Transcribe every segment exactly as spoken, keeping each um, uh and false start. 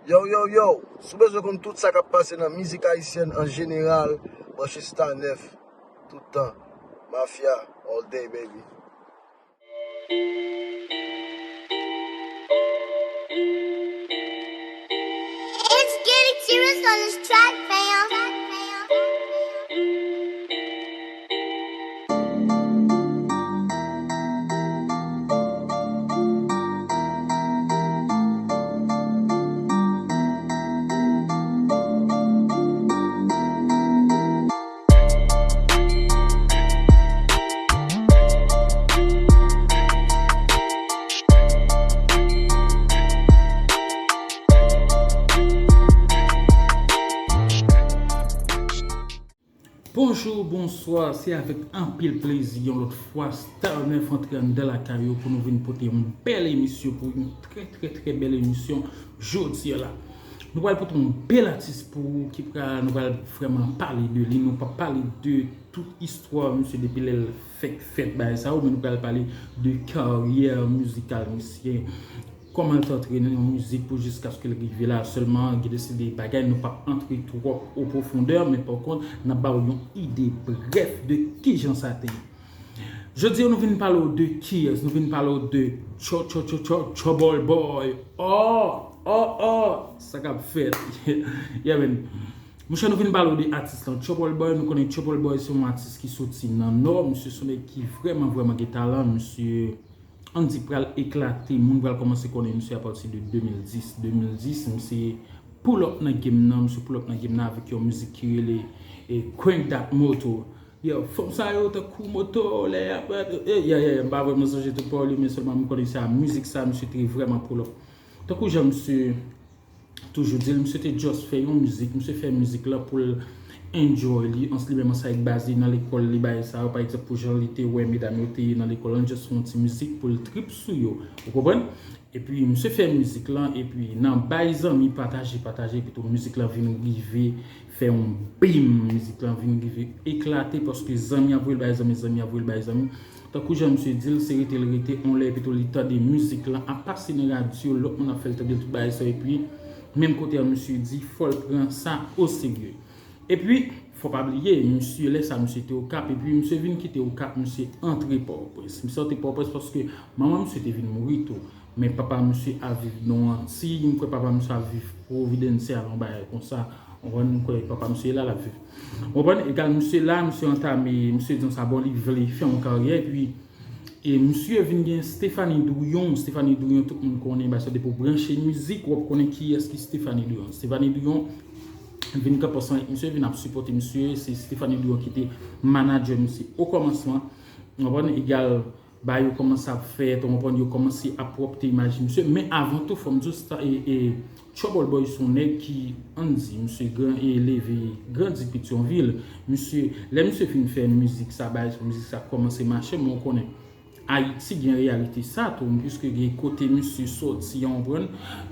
Yo, yo, yo, si w bezwen konn tout sa k ap pase nan mizik ayisyèn an jeneral, branche Star nèf, tout tan. Mafya, all day, baby. It's Gilly Chivas on this track, fam. Bonjou, bonswa, se avèk anpil plezi yon lòt fwa Star nèf antre anndan lakay ou pou nou vin pote yon bèl emisyon pou yon trè, trè, trè bèl emisyon jodi a la. Nou pral pote yon bèl atis pou ou ki pral, nou pral vrèman pale de li, nou p ap pale de tout istwa misye depi lè l fèk fèt bagay sa yo, men nou pral pale de karyè mizikal misye. Kòman l te antre nan mizik pou jiskaske l rive la sèlman, gen de se de bagay nou p ap antre twòp o pwofondè, men pa kont, n ap ba w yon ide brèf de kijan sa te ye. Jodi a, nou vin pale w de kiyès? Nou vin pale w de Tcho-, Tcho-, Tcho-, Tcho-, Trouble Boy. Oh, oh, oh! Sa k ap fèt? Yeah, man. Monchè, nou vin pale w de atis lan. Trouble Boy, nou konnen Trouble Boy se yon atis ki soti nan Nò. Misye se yon nèg ki vrèman, vrèman gen talan. Misye ann di pral eklate, moun pral kòmanse konnen misye apati de de mil dis. De mil dis, misye pull up nan game nan, misye pull up nan game nan avèk yon mizik ki rele, e, Crank That Motor. Yo, fanm sa yo tankou moto, lè y ap, e, ya, ya, ya, m pa vrèman sonje tout pawòl yo, men sèlman m konnen se a mizik sa, misye te vrèman pull up. Tankou jan misye toujou di l, misye te just fè yon mizik, misye fè mizik la pou l enjoy li, ans li menm ansanm ak baz li nan lekòl li, bagay sa yo, pa egzanp, pou jan li te wè medam yo te ye nan lekòl lan, just fè yon ti mizik pou l trip sou yo, ou konprann? Epi, misye fè mizik lan, epi nan bay zanmi, pataje, pataje, epi tou mizik lan vin rive fè yon bim, mizik lan vin rive eklate, paske zanmi ap voye l bay zanmi, zanmi ap voye l bay zanmi. Tankou jan misye di l, se rete l rete, yon lè epi tou li tande mizik lan ap pase nan radyo, lòt moun ap fè l tande l, tout bagay sa, epi menm kote a misye di fò l pran sa oserye. Epi, fò pa bliye, misye, lè sa misye te Okap, epi misye vin kite Okap, misye antre Pòtoprens. Misye antre Pòtoprens paske manman misye te vin mouri tou. Men papa misye ap viv nan Antiy, m kwè papa misye ap viv Providencia, yon bagay konsa. Ou konprann, m kwè papa misye la, l ap viv. Ou konprann, egal misye la, misye antame, misye di konsa, bon, li vle fè yon karyè, epi, e misye vin gen Stéphanie Douyon. Stéphanie Douyon, tout moun konnen, ba sa depi w branche mizik, w ap konnen kiyès ki Stéphanie Douyon. Stéphanie Douyon vin kanpe ansanm ak misye, vin ap sipòte misye, se Stéphanie Douyon ki te manadjè misye o kòmansman. Ou konprann, egal, bagay yo kòmanse ap fèt, ou konprann, yo kòmanse ap pwòpte imaj misye. Men avan tou, fò m di w, e, e, Trouble Boy se yon nèg ki, ann di, misye gran, e, leve, grandi Petyonvil. Misye, lè misye fin fè mizik sa, bagay, mizik sa kòmanse mache, men w konnen, Ayiti gen reyalite sa tou, piske gen kote misye sòti an, ou konprann,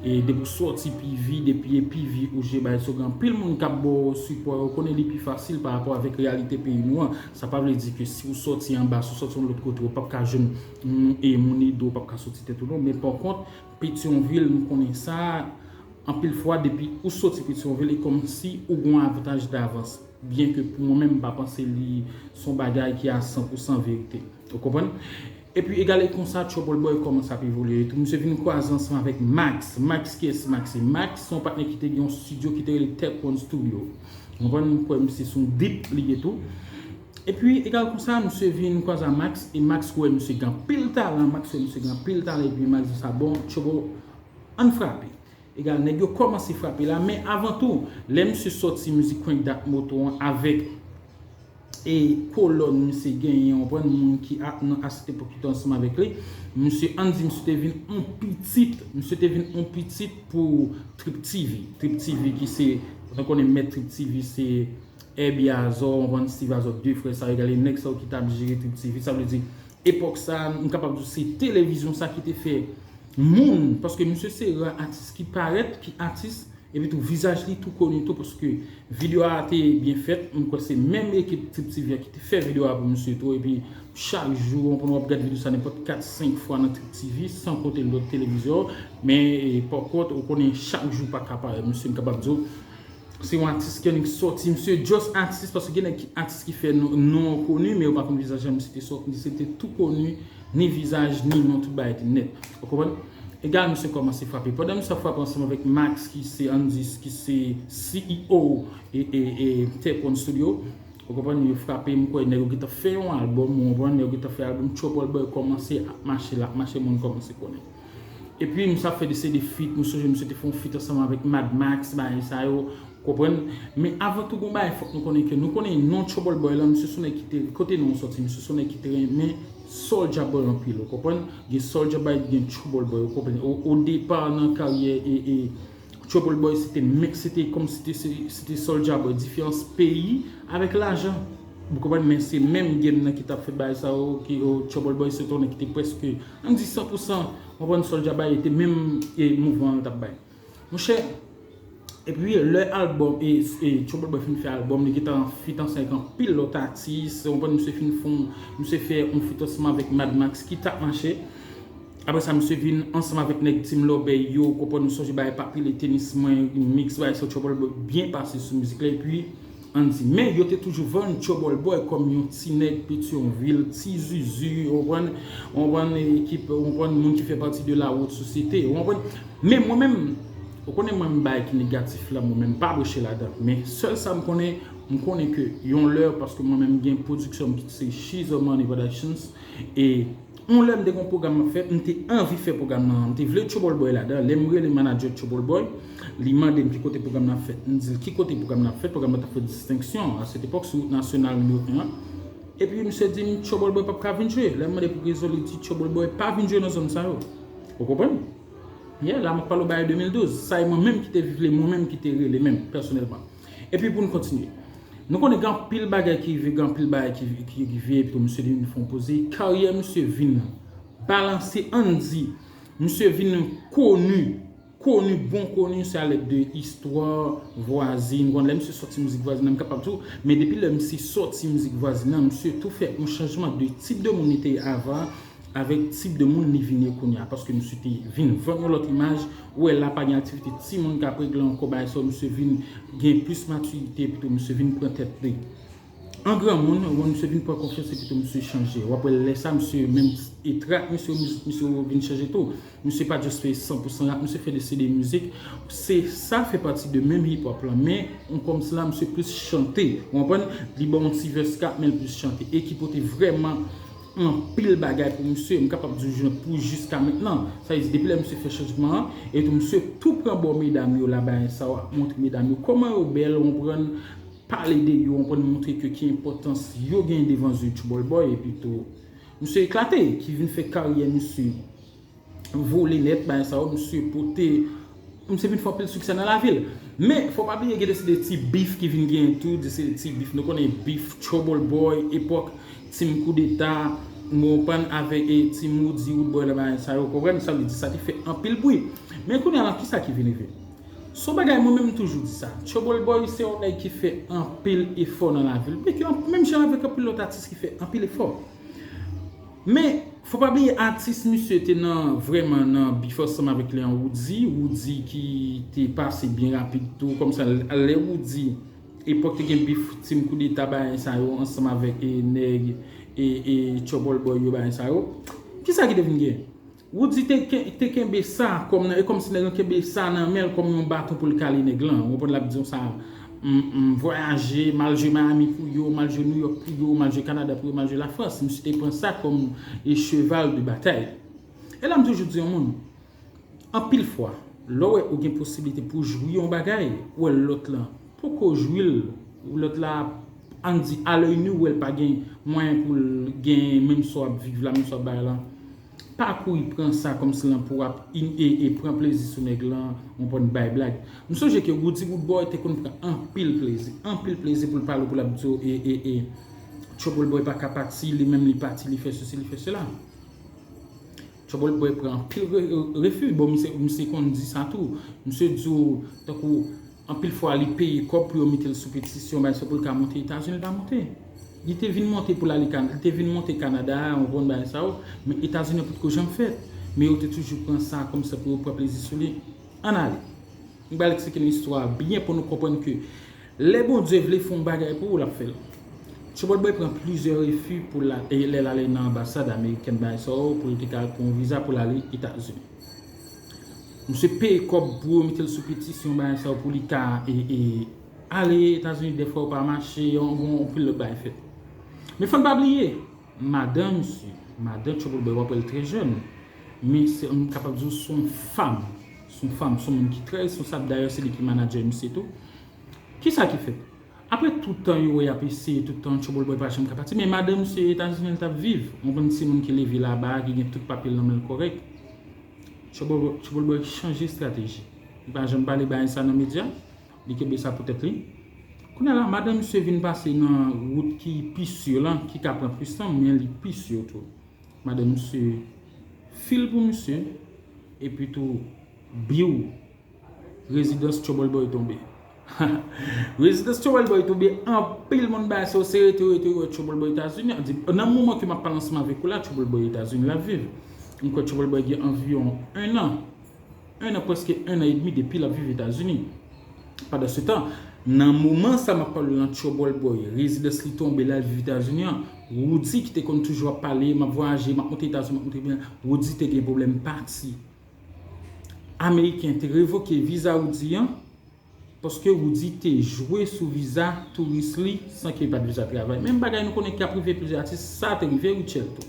e depi w sòti P V, depi e P V ou je bagay sa, gen anpil moun k ap ba w sipò, ou konnen li pi fasil pa rapò avèk reyalite peyi nou an. Sa pa vle di ke si w sòti anba, si w sòti yon lòt kote, ou p ap ka jwenn, mm, e moun ede w, ou p ap ka soti tèt ou non. Men pa kont, Petyonvil, nou konnen sa, anpil fwa, depi ou soti Petyonvil, e kòmsi ou gen yon avantaj davans. Byen ke pou mwen menm, m pa panse li se yon bagay ki a san pou san verite. Ou konprann? Epi egal e konsa, Trouble Boy kòmanse ap evolye etou. Misye vin kwaze ansanm avèk Max. Max, kiyès Max? E Max se yon patnè ki te gen yon studio ki te rele Tech One Studio. Ou konprann? M kwè misye se yon dip li ye tou. Epi egal konsa, misye vin kwaze a Max, e Max wè misye gen anpil talan, Max wè misye gen anpil talan, epi Max di sa, bon, Trouble, ann frape. Egal, nèg yo kòmanse frape la, men avan tou, lè misye sòti mizik Crank That Motor an avèk, e, kolòn misye genyen, ou konprann, moun ki a, nan, a sèt epòk ki te ansanm avèk li, misye, ann di, misye te vin yon pitit, misye te vin yon pitit pou Trip T V. Trip T V ki se, nou konnen mèt Trip T V se Herby Azor, ou konprann, Steve Azor, de frè sa yo, egal e nèg sa yo ki t ap jere Trip T V, sa vle di, epòk sa, m kapab di w se televizyon sa ki te fè moun, paske misye se ra atis ki parèt, ki atis, Epi tou vizaj li tou koni tou, paske videyo a te byen fèt. M kwè se menm ekip Trip TV a ki te fè videyo a pou misye tou. Epi chak jou, w konprann, w ap gade videyo sa nenpòt kat, senk fwa nan Trip TV, san konte lòt televizyon. Men, e, pa kont, ou konnen chak jou pa ka parèt. Misye, m kapab di w, se yon atis ki annik sòti. Misye just atis, paske gen nèg ki atis ki fè non, non koni, men yo pa konn vizaj la. Misye te sòti, misye te tou koni, ni vizaj, ni non, tout bagay te nèt. Ou konprann? Egal, misye kòmanse frape. Pandan misye ap frape ansanm avèk Max, ki se Andis, ki se C E O e, e, e Tech One Studio, ou konprann, yo frape, m kwè nèg yo gentan fè yon albòm, ou konprann, nèg yo gentan fè albòm, Trouble Boy kòmanse ap mache, l ap mache, moun kòmanse konnen. Epi, misye ap fè de se de feat, m sonje misye te fè yon feat ansanm avèk Mad Max, bagay sa yo, konprann? Men avan tou, gon bagay fòk nou konnen ke nou konnen non Trouble Boy la, misye se yon nèg ki te, kote non sòti, misye se yon nèg ki te renmen Soulja Boy anpil, ou konprann? Gen Soulja Boy, gen Trouble Boy, ou konprann? O, o depa nan karyè e, e Trouble Boy, se te men, se te kòm si te, se, se te Soulja Boy, diferans peyi avèk lajan. Ou konprann? Men se menm game nan ki t ap fè bagay sa yo, ki, o, Trouble Boy se te yon nèg ki te prèske, ann di san pou san, ou konprann, Soulja Boy te menm e mouvman an l t ap bay. Monchè, epi lè albòm, e, e Trouble Boy fin fè albòm, li gentan feat ansanm avèk anpil lòt atis, ou konprann, misye fin fè yon, misye fè yon feat ansanm avèk Mad Max ki t ap mache. Apre sa, misye vin ansanm avèk nèg Team Lòbèy yo, ou konprann, nou sonje bagay pa pile tenis mwen, mix bagay sa, Trouble Boy byen pase sou mizik la, epi ann di. Men yo te toujou vann Trouble Boy kòm yon ti nèg Petyonvil, ti zuzu, ou konprann, ou konprann, ekip, ou konprann, moun ki fè pati de la haute société, ou konprann. Men mwen menm, ou konnen mwen, m bagay ki negatif la, mwen menm, m pa breche ladan. Men sèl sa m konnen, m konnen ke yon lè, paske mwen menm, m gen pwodiksyon m ki se She's a Money Productions, e yon lè m te gen yon pwogram m ap fè, m te anvi fè pwogram nan, m te vle Trouble Boy ladan. Lè m rele manadjè Trouble Boy, li mande m ki kote pwogram nan ap fèt. M di l ki kote pwogram nan ap fèt, pwogram nan t ap fèt Distenksyon, a sèt epòk, sou wout nasyonal nimewo en an. Epi misye di m Trouble Boy p ap ka vin jwe. Lè m mande pou rezon, li di Trouble Boy pa vin jwe nan zòn sa yo. Ou konprann? Yeah, la m ap pale w bagay de mil douz. Sa e mwen menm ki te vle, mwen menm ki te rele menm, pèsonèlman. Epi pou n kontinye. Nou konnen gen anpil bagay ki rive, gen anpil bagay ki, ki rive, epi tou misye vin fè yon poze. Karyè misye vin balanse, ann di, misye vin koni, koni, bon koni, se alèd de istwa Vwazin. Ou konn lè misye sòti mizik Vwazin nan, m kapab di w, men depi lè misye sòti mizik Vwazin nan, misye tou fè yon chanjman de tip de moun li te ye avan, avèk tip de moun li vin ye kounye a, paske misye te vin vann yon lòt imaj, ou wè la pa gen aktivite timoun k ap regle ankò, bagay sa yo, misye vin gen plis matirite, epi tou misye vin pran tèt li an granmoun, ou wè misye vin pran konfyans, epi tou misye chanje. W ap wè lè sa, misye menm e trak misye, misye vin chanje tou. Misye pa just fè san pou san rap, misye fè de se de mizik. Se sa fè pati de menm hip hop lan, men yon kòmsi la misye plis chante. Ou konprann? Li ba w yon ti vès k ap, men l plis chante. E ki pote vrèman anpil bagay pou misye, m kapab di w jan pou jiska mentnan. Sa vle di, depi lè misye fè chanjman an, e tou misye tou pran bò medam yo la, bagay sa yo ap montre medam yo kòman yo bèl, ou konprann, pale de yo, ou konprann, montre ke ki enpòtans yo gen devan zye Trouble Boy, epi tou, misye eklate, ki vin fè karyè misye vole nèt, bagay sa yo, misye pote, misye vin fè anpil siksè nan lavi l. Men, fò pa bliye gen de se de ti bif ki vin genyen tou, de se de ti bif. Nou konnen bif Trouble Boy, epòk Team Koudeta, m konprann, avèk, e, Team Woody, Wood Boy la, bagay sa yo, konprann, sa vle di sa te fè anpil bri. Men kounye a la, kisa ki vin rive? Se yon bagay, mwen menm m toujou di sa. Trouble Boy se yon nèg ki fè anpil efò nan lavi l. Men ki an-, menm jan avèk anpil lòt atis ki fè anpil efò. Men, fò pa bliye atis misye te nan, vrèman nan bif ansanm avèk Leon Woody. Woody ki te pase byen rapid tou. Kòmsa, lè Woody, epòk te gen bif Team Koudeta bagay sa yo ansanm avèk, e, nèg, e, e, Trouble Boy yo bagay sa yo. Kisa ki te vin gen? Woody te, ke-, te kenbe sa kòm nan, e kòmsi nèg lan kenbe sa nan men l kòm yon baton pou l kale nèg lan. Ou konprann, l ap di w sa, m, m vwayaje, m al jwe Miami pou yo, m al jwe New York pou yo, m al jwe Kanada pou yo, m al jwe Lafrans. Misye te pran sa kòm, e, cheval de batay. E la m toujou di yon moun, anpil fwa, lè w wè ou gen posiblite pou w jwi yon bagay, ou wè lòt lan poko jwi l, lòt la, ann di, alèyni, ou wè l pa gen mwayen pou l gen menm sa w ap viv la, menm sa w ap bay la, pa kouri pran sa kòmsi lan pou w ap in-, e, e pran plezi sou nèg lan, ou konprann, bay blag. M sonje ke Woody Woodboy te konn pran anpil plezi, anpil plezi pou l pale w, pou l ap di w, e, e, e, Trouble Boy pa ka pati, li menm li pati, li fè sesi, li fè sela. Trouble Boy pran anpil re- refi. Bon, misye misye konn di sa tou. Misye di w, tankou, anpil fwa li peye kòb pou yo mete l sou petisyon, bay sa pou l ka monte Etazini, li pa monte. Li te vin monte pou l ale Kan- li te vin monte Kanada, yon bon bagay sa yo, men Etazini potko janm fèt. Men yo te toujou pran sa kòm sa pou yo pran plezi sou li. Ann ale. M pral eksplike nou istwa byen pou nou konprann ke lè Bondye vle fè yon bagay pou ou, l ap fè l. Trouble Boy pran plizyè refi pou l al- e lè l ale nan anbasad amerikèn bagay sa yo, pou l te ka al pran yon viza pou l ale Etazini. Misye peye kòb pou yo mete l sou petisyon bagay sa yo pou li ka e, e, ale Etazini, dèfwa yo pa mache, yon, yon, yon pil lòt bagay fèt. Men fò n pa bliye, madan misye, madan Trouble Boy, w ap wè l trè jèn. Men se, m kapab di w se yon fanm. Se yon fanm, se yon moun ki trè responsab. Dayè, se li ki manadjè misye tou. Kisa ki fèt? Apre tout tan yo wè y ap eseye, tout tan Trouble Boy pa janm ka pati, men madan misye Etazini l t ap viv. Ou konprann, se moun ki leve laba, ki gen tout papye l nan men l kòrèk. Trouble Boy- Trouble Boy chanje estrateji. Li pa janm pale bagay sa nan medya. Li kenbe sa pou tèt li. Kounye a la, madan misye vin pase nan wout ki pi si lan, ki ka pran plis tan, men li pi si tou. Madan misye fil pou misye, epi tou, biw, rezidans Trouble Boy tonbe. Rezidans Trouble Boy tonbe, anpil moun bay sa, se rete, rete, rete Trouble Boy Etazini. Di, nan moman ke m ap pale ansanm avèk ou la, Trouble Boy Etazini l ap viv. M kwè Trouble Boy gen anviwon en an. En an, prèske en an edmi depi l ap viv Etazini. Pandansetan, nan moman sa m ap pale w lan, Trouble Boy, rezidans li tonbe, l al viv Etazini an. Roody ki te konn toujou ap pale, m ap vwayaje, m ap monte Etazini, m ap monte Etazini, Roody te gen pwoblèm pati. Ameriken te revoke viza Roody an, paske Roody te jwe sou viza touris li san ke li pa t viza travay. Menm bagay nou konnen k ap rive plizyè atis, sa te rive Rutshelle tou.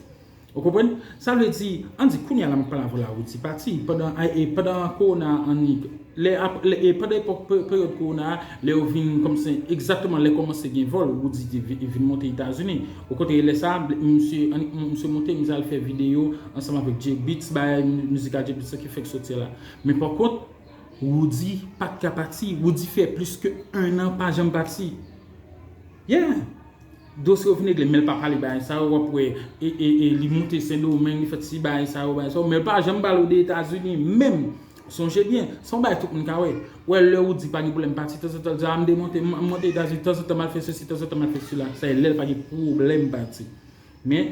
Ou konprann? Sa vle di, ann di, kounye a la m ap pale avè w la, Roody pati. Pandan, e, pandan kowona annik, lè ap, lè, e, pandan epòk pe- peryòd kowona a, lè yo vin kòmsi egzakteman lè kòmanse gen vòl, Roody te vi- vin monte Etazini. Okontrè, lè sa a, misye, annik, misye monte, misye al fè videyo ansanm avèk Jay Beats, bay mizik a Jay Beats ki fèk soti la. Men pa kont, Roody pa t ka pati. Roody fè plis ke en an pa janm pati. Yeah. Dosye yo vin regle, men l pa pale bagay sa yo, w ap wè, e, e, e, li moute Sendomeng, li fè ti bagay sa yo, bagay sa yo, men l pa janm pale w de Etazini, menm. Sonje byen, se yon bagay tout moun ka wè. Wè, lè Roody pa gen pwoblèm pati, tanzantan l di, a, m demonte, m, m monte Etazini, tanzantan m al fè sesi, tanzantan m al fè sela. Sa e lè l pa gen pwoblèm pati. Men,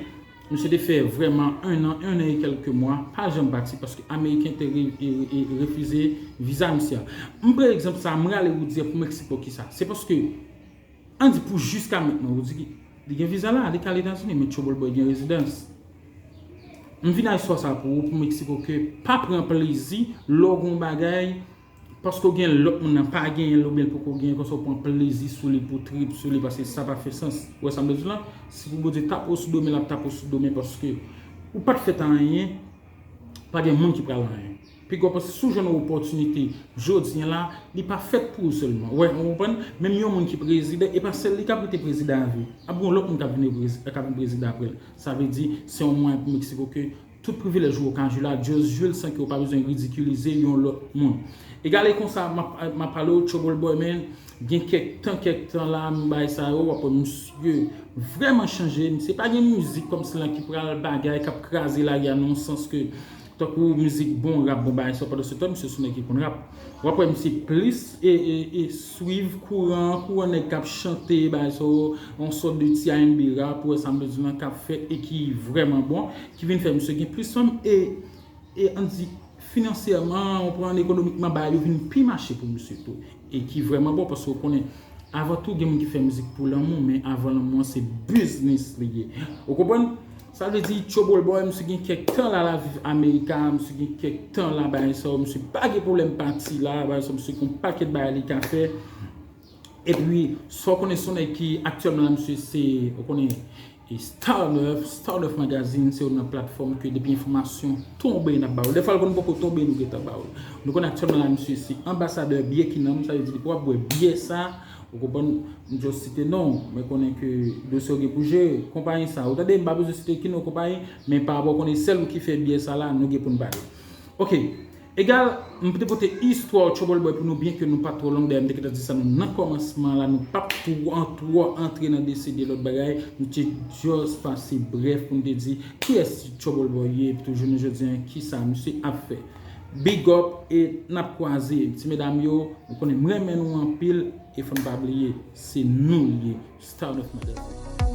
misye te fè vrèman en an, en an e kèlke mwa, pa janm pati, paske Ameriken te re- e- e- refize viza misye a. M pran egzanp sa, m rale Roody an pou m eksplike w kisa. Se paske, ann di pou jiska mentnan, Roody, li gen viza la, li ka al Etazini, men Trouble Boy gen rezidans. M vin ak istwa sa pou ou, pou m eksplike w ke pa pran plezi lè w gen yon bagay, paske w gen lòt moun nan pa genyen l oubyen l poko genyen, konsa w pran plezi sou li pou trip sou li, paske sa pa fè sans. Ou wè sa m vle di w lan? Si pou Bondye tape w sou do men, l ap tape w sou do men, paske ou pa t fèt a anyen, pa gen moun ki pral anyen. Piga w panse si w jwenn yon opòtinite jodi a la, li pa fèt pou ou sèlman. Ou wè, ou konprann? Menm yon moun ki prezidan, e pa sèl li k ap rete prezidan a vi. Ap gen yon lòt moun k ap vin prezi- k ap vin prezidan apre l. Sa vle di, se yon mwayen pou m eksplike w ke tout privilèj ou yo ka jwi la, just jwi l san ke w pa bezwen ridikilize yon lòt moun. Egale konsa, m ap, m ap pale w, Trouble Boy, men, gen kèk tan, kèk tan la, m bay sa yo, w ap wè misye vrèman chanje. Misye pa gen mizik kòmsi lan ki pral bagay, k ap kraze lari a nan yon sans ke, tankou mizik bon rap, bon bagay sa, pandansetan, misye se yon nèg ki konn rap. W ap wè misye plis e, e, e swiv kouran, kouran nèg k ap chante, bagay sa yo, yon sòt de ti R and B rap, ou wè sa m vle di lan, k ap fèt e ki vrèman bon, ki vin fè misye gen plis fanm e, e ann di finansyèman, ou konprann, ekonomikman, bagay yo vin pi mache pou misye tou. E ki vrèman bon, paske ou konnen, avan tou, gen moun ki fè mizik pou lanmou, men avan lanmou an, se biznis li ye. Ou konprann? Sa vle di, Trouble Boy, misye gen kèk tan la, l ap viv Amerika, misye gen kèk tan la, bagay sa yo, misye pa gen pwoblèm pati la, bagay sa yo, misye gen yon pakèt bagay li ka fè. Epi, sa w konnen, se yon nèg ki aktyèlman la, misye se, ou konnen, e Star Neuf, Star Neuf Magazine, se youn nan platfòm ke depi enfòmasyon tonbe, n ap ba ou. Dèfwa l konn poko tonbe, nou gentan ba ou. Nou konnen aktyèlman la, misye se anbasadè byè ki nan m, sa vle di depi w ap bwè byè sa, ou konprann, m just site non, men konnen ke dosye w gen pou jere. Konpayi sa, ou tande, m pa bezwen site ki non konpayi, men pa rapò konnen sèl ou ki fè byè sa la, nou gen pou n pale. Ok. Egal, m te pote istwa Trouble Boy pou nou, byen ke nou pa twò long, dayè m te gentan di sa nou nan kòmansman la, nou p ap twò, twò antre nan dese de lòt bagay, nou te just pase brèf pou nou te di kiyès Trouble Boy ye, epi tou jounen jodi a, kisa misye ap fè. Big up e n ap kwaze. Ti medam yo, nou konnen m renmen nou anpil e fò n pa bliye, se nou l ye. Star Neuf Magazine.